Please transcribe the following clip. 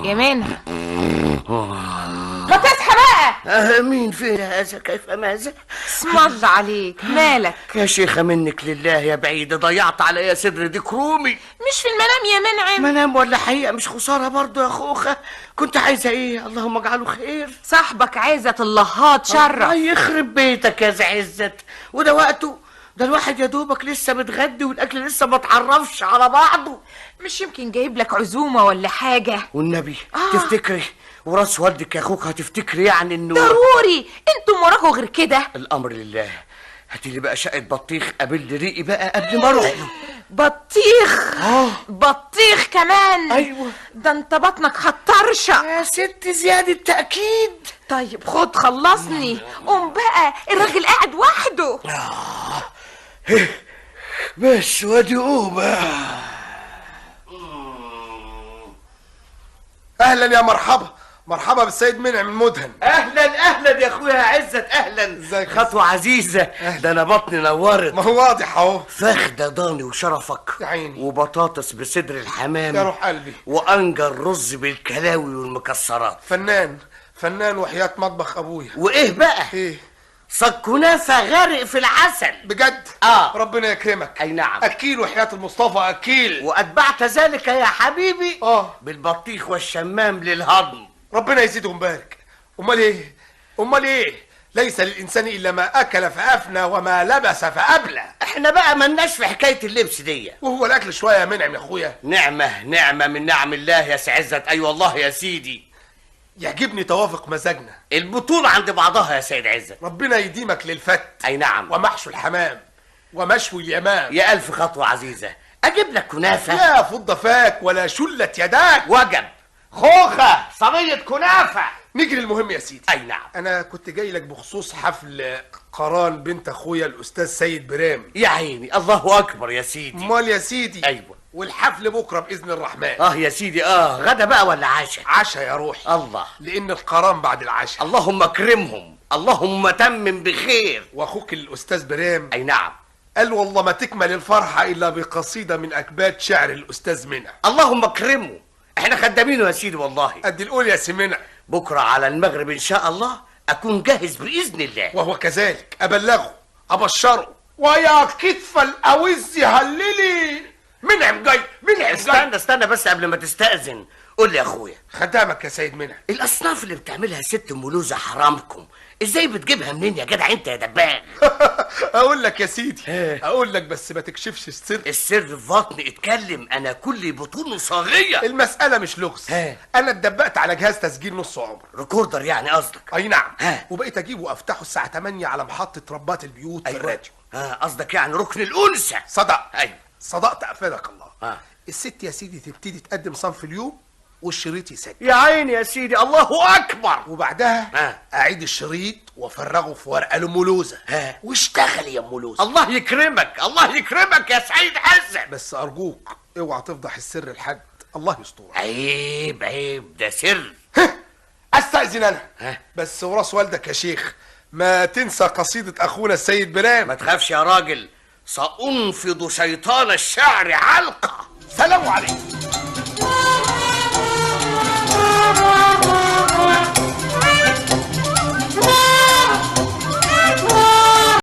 يا منعم، ما تصحى بقى. مين فين هذا؟ كيف ماذا؟ اسم الله عليك، مالك يا شيخة؟ منك لله يا بعيدة، ضيعت عليا صدر ديك رومي. مش في المنام يا منعم؟ منام ولا حقيقة؟ مش خسارة برضو يا خوخة. كنت عايزة ايه؟ اللهم اجعله خير. صاحبك عزت اللهات شرف. الله يخرب بيتك يا عزت، وده وقته؟ ده الواحد يا دوبك لسه متغدي والاكل لسه ما اتعرفش على بعضه. مش يمكن جايب لك عزومة ولا حاجة؟ والنبي تفتكري وراس والدك يا اخوك هتفتكري يعني انه ضروري؟ انتم وراكوا غير كده؟ الامر لله. هاتي لي بقى شقه بطيخ قبل ريقي بقى قبل ما اروح له. بطيخ؟ بطيخ كمان؟ ايوه. ده انت بطنك هتطرشق يا ست زيادة تاكيد. طيب خد خلصني، قوم بقى الراجل قاعد وحده. بس وادي قوم. اهلا يا مرحبا، مرحبا بالسيد منعم المدهن. اهلا اهلا يا اخويا عزت، اهلا. خطوة عزيزه، ده انا بطني نورت. ما هو واضح اهو. فخده ضاني وشرفك يا عيني، وبطاطس بصدر الحمام يا روح قلبي، وانجر رز بالكلاوي والمكسرات. فنان فنان وحياة مطبخ ابويا. وايه بقى؟ ايه؟ صك كنافه غارق في العسل. بجد؟ ربنا يكرمك. اي نعم. اكيل وحياة المصطفى اكيل. واتبعت ذلك يا حبيبي بالبطيخ والشمام للهضم. ربنا يزيد ويبارك. امال ايه؟ امال ايه؟ ليس للانسان الا ما اكل فافنى وما لبس فابلى. احنا بقى ملناش في حكاية اللبس دي. وهو الاكل شوية يا منعم يا اخويا. نعمه نعمه من نعم الله يا سي عزت. اي والله يا سيدي. يعجبني توافق مزاجنا. البطولة عند بعضها يا سيد عزت. ربنا يديمك للفت. اي نعم. ومحشو الحمام ومشوي اليمام. يا الف خطوة عزيزه. اجيب لك كنافه؟ لا فض فاك ولا شلت يداك. وجب. خوخه صينية كنافه. نجري المهم يا سيدي. اي نعم. انا كنت جاي لك بخصوص حفل قران بنت اخويا الاستاذ سيد برام. يا عيني، الله اكبر يا سيدي. امال يا سيدي. ايوه. والحفل بكره باذن الرحمن. يا سيدي. غدا بقى ولا عشاء؟ عشاء يا روحي. الله. لان القران بعد العشاء. اللهم اكرمهم، اللهم تمم بخير. واخوك الاستاذ برام. اي نعم. قال والله ما تكمل الفرحة الا بقصيدة من اكباد شعر الاستاذ منع. اللهم اكرمه، احنا خدامينه يا سيدي والله. قد القول يا سي منع. بكره على المغرب ان شاء الله اكون جاهز باذن الله. وهو كذلك. ابلغه ابشره ويا كتف الاوز هللي. منعم جاي، منعم جاي. استنى استنى بس قبل ما تستأذن، قول لي يا اخويا. خدامك يا سيد منعم. الاصناف اللي بتعملها ست ملوزه حرامكم، ازاي بتجيبها منين يا جدع انت يا دباغ؟ اقول لك يا سيدي، اقول لك بس ما تكشفش السر. السر في بطني. اتكلم، انا كل بطون صاغيه. المسالة مش لغز. انا اتدبقت على جهاز تسجيل نص عمر. recorder يعني قصدك؟ اي نعم. وبقيت اجيبه وافتحه الساعة 8 على محطة رباط البيوت. أيوة. في الراديو. قصدك يعني ركن الانثى. صدق. ايوه صدقت، افادك الله. الست يا سيدي تبتدي تقدم صنف اليوم والشريط يسجل. يا عيني يا سيدي، الله اكبر. وبعدها اعيد الشريط وافرغه في ورقة لملوزه. واشتغل يا ملوزه. الله يكرمك، الله يكرمك يا سيد حسن. بس ارجوك اوعى تفضح السر لحد، الله يسترك. عيب عيب، ده سر. استاذن انا. بس وراس والدك يا شيخ ما تنسى قصيدة اخونا السيد برام. ما تخافش يا راجل، سأنفض شيطان الشعر علقه. سلام عليكم.